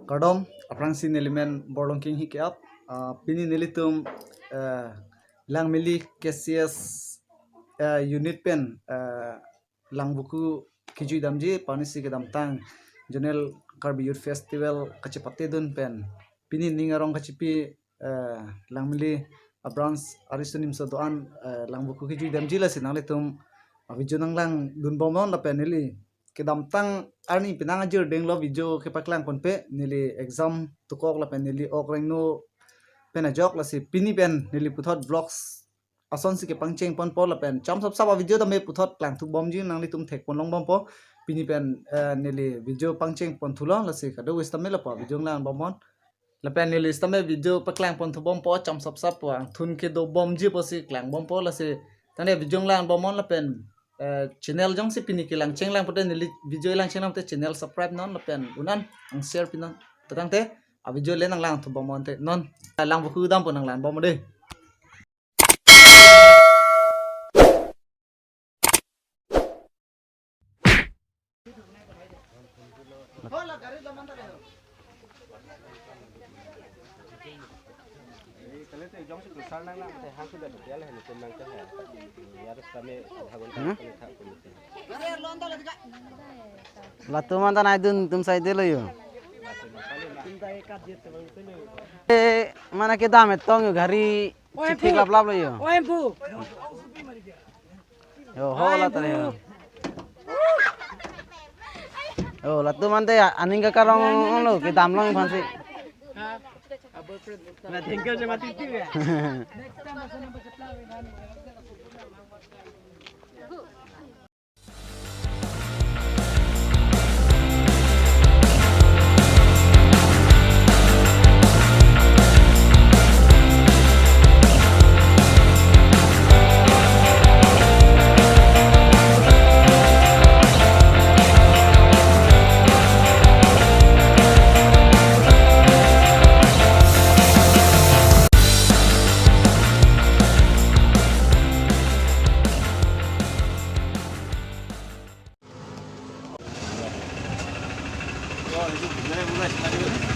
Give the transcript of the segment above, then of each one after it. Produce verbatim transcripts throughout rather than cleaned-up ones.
Kardom, aphrangsi neli men Borlongking Hike Ap, ah, pini nelitum, eh, Langmili K C S, eh, unit pen, eh, Langvoku kejui damji, pini si kedamtang Zonal Karbi Youth Festival kachepatedun pen pini ning arong kachepi, eh, Langmili a-branch arisunim so do-an, eh, Langvoku kejui damji, lasi nanglitum a-video nanglangdun bomnon lapen neli kedamtang arni penang ajir denglo video kepaklang ponpe, neli exam tukok lapen neli ok rengno pen ajok, lasi pini pen neli puthot vlogs asonsi kepangcheng ponpo lapen cham sapsap a-video tame puthot klangthu bomji, nanglitum thek ponlong bompo. Pini pen, eh, neli video pangcheng ponthulo, lasi kadokave sitame lapu a-video nanglang bomnon. Lapen neli sitame video paklang ponthu bompo, cham sapsap pu angthun kedo bomji pusi klang bompo, lasi tangte video nanglang bomnon lapen, eh, channel jongsi pini kelang chenglang pute, neli video lang chenglang pute channel subscribe non lapen un-an ang share pinon. Tangte a-video le nanglangthu bomnon te non. Langvoku dampo, nanglang bomnon dei. Latum anta naidun tum saidelo yo. Eh, mane kedam etong yo, gari chithik laplap lo yo. Yo, ho la tare yo. Yo, latum ante ya, aning kakarong lo, kedam long aphansi.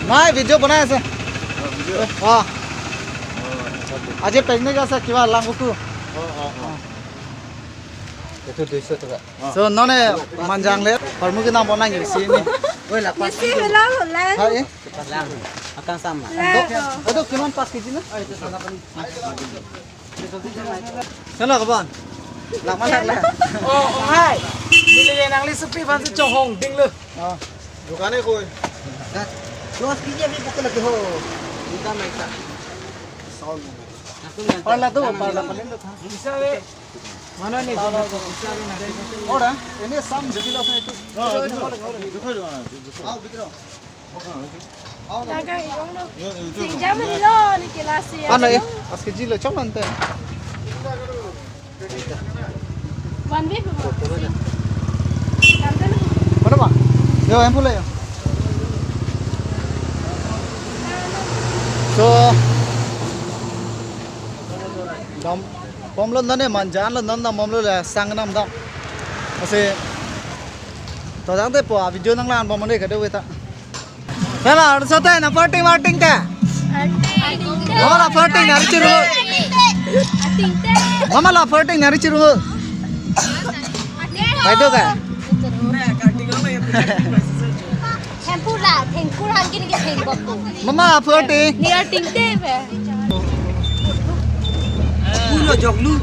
Nai, video bonai ase. Oh, video? Oh. Oh, acha. Aji picnic ase kiba Langvoku. Oh, oh, oh. Itu dui so taka. Oh. So, non ne manjang le, hormu kenam bonai ngi si ni. Oi, la pas. Isi bela holan. Ha, eh? Lang. Akan sama. Lang. Itu, itu kiman pas kiji na? Hello, kaban. Lang mana lang? Oh, oh, hai. Neli nangli supi aphansi chonghong dinglo. Oh. Dukan e koi. Dos kiji abhi pukul lagi ho. Dukan e sa. Sound. Parla tu, parla paling tu. Isa le. Mana ni? Isa le na. Ora, ini sam jepilo sa itu. Oh, itu. Itu koi mana? Aao, bikro. Taga igong lo. Singjam lo ni kelas ya. Ano eh? Aske jilo chong nante. One week ago. Mana ba? Yo, em pula yo. So, dam, pom lo nane manjan lo nan dam pom lo la sang nam dam. Ase, to dang te po a video nanglang bomnon dei kadokave ta. Hela, arso te na parting parting te. Mama la parting na richiru. Mama la parting na richiru. Pai do ka? Hemphu la, thengkur hangkin ke thengkok tu. Mama la parting. Ni arting te be. Ulo joglu.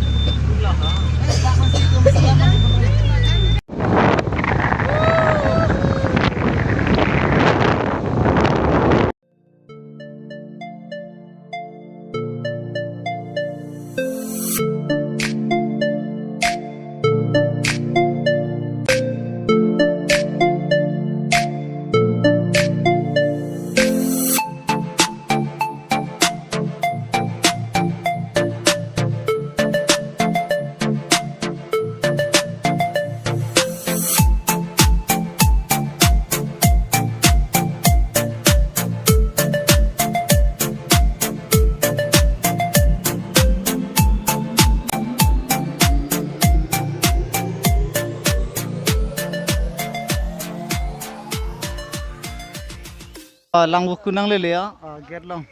Ah, Langvoku nanglele ya. Ah, gate along.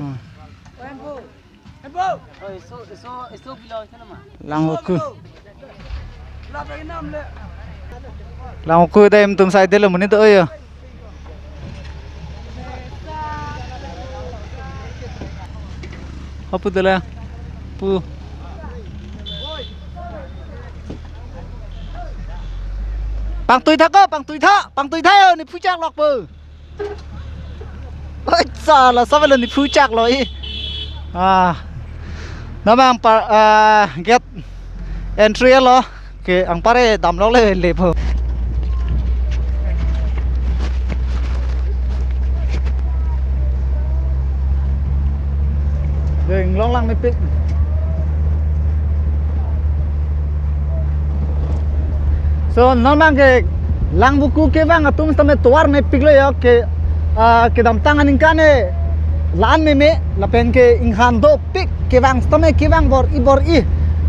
Hmm. Langvoku. Langvoku ta em tum side lo monit oi ya. Hapu dala. Pu. Pangtui tha ko, pangtui tha, pangtui tha yo, ne phuchak lok po. Oi, sala, sabe lo ne phuchak lo i. Ah. Namang par, ah, gate entry lo. Ke anpar damlok le le po. Deng long lang mepik. So, non abang ke Langvoku kevang atum sitame tovar mepik lo ya ke, ah, kedamtang aningkan e la-an meme lapen ke inghan dopik kevang sitame kevang bor-i bor-i.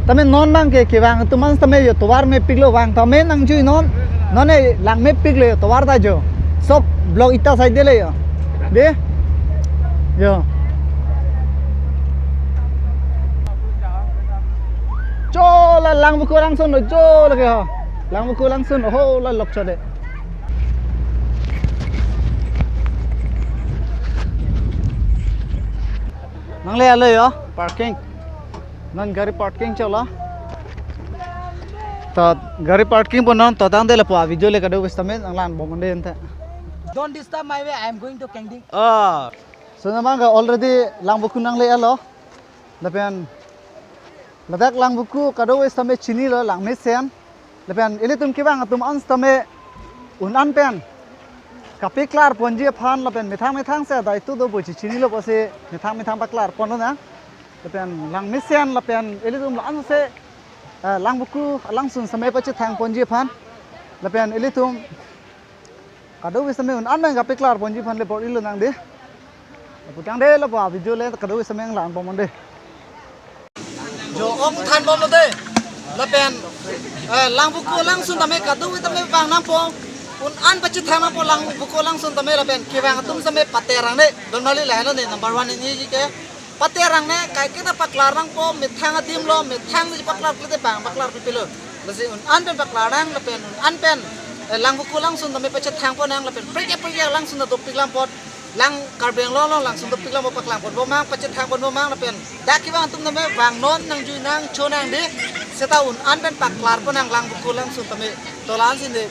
Tame non abang ke kevang atum an sitame yo tovar mepik lo vang tame nangjui non. Non e lang mepik lo yo tovar ta jo. Sok block ita side le yo. De? Yo. Chola Langvoku langsun lo, chola ke ha. Langvoku langsun, ho la lok chode. Nangle alo yo, parking. Non gari parking chola. To gari parking pon non to tangte lapu a video le kadokave sitame nanglangbom un-e ante. Don't disturb my way, I am going to Kangding. Ah. So namang ke already Langvoku nangle alo. Lapen ladak Langvoku kadokave sitame chinilo langmesen. Lapen ilitum kevang atum an sitame un-an pen kapeklar ponji aphan lapen methang methang se daitu do boji chinilo pusi methang methang paklar ponlo na. Lapen langmesen lapen ilitum la-an se, eh, Langvoku alangsun sitame pachethang ponji aphan. Lapen ilitum kadokave sitame un-an pen kapeklar ponji aphan le bor-ilo nang de. Lapu tangte lapu a video le kadokave sitame nanglangbom un-e. Jo ong thanbom lo de. Lapen, eh, Langvoku langsun tame kadokave tame vang nangpo. Un-an pachethang nangpo Langvoku langsun tame lapen kevang atum sitame paterang de. Don mali lahelo ne number one ini ke. Paterang ne kaiketa paklar nangpo, methang adim lo, methang ne paklar klete bang paklar pipilo. Lasi un-an pen paklar nang lapen un-an pen, eh, Langvoku langsun tame pachethang pon nang lapen prek prek langsun ta dopik lang pot. Lang Karbi Anglong along langsun dopik lang pot paklang ponbom nang, pachethang ponbom nang lapen dak kevang atum tame vang non nangjui nang cho nang de. Seta un-an pen paklar pon nang Langvoku langsun tame. To la-an si de.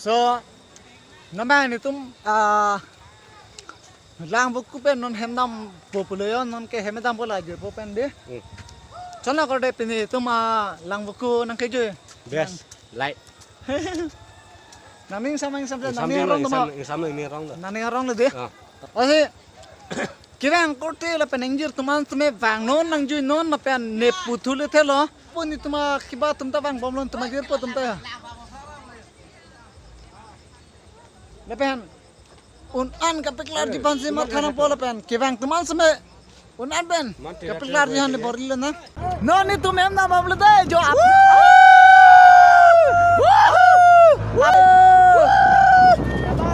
So, non abang netum, ah, Langvoku pen non hem dampo pulo ho, non ke hem dampo la jirpo pen dei. Hmm. Chonlo korde pini netum, ah, Langvoku nangkejui. Best. Like. Nangning sam, nang sam, Ingsam nangning dei, arong ingsam, tuma. Ingsam dei, ingsam dei, ingsam dei. Nangning arong lo dei. Ah. Lasi, kevang korte lapen ingjir atum an tame vang non nangjui non lapen ne puthule thelo. Pon netum akiba atum ta vangbomlo, netum ajirpo atum ta. Lapen un-an kapeklarji aphansi matha nangpo lapen kevang atum an seme un-an pen kapeklarji aphan le bor-ilo na. Non netum hem dambomlo dei, jo ap.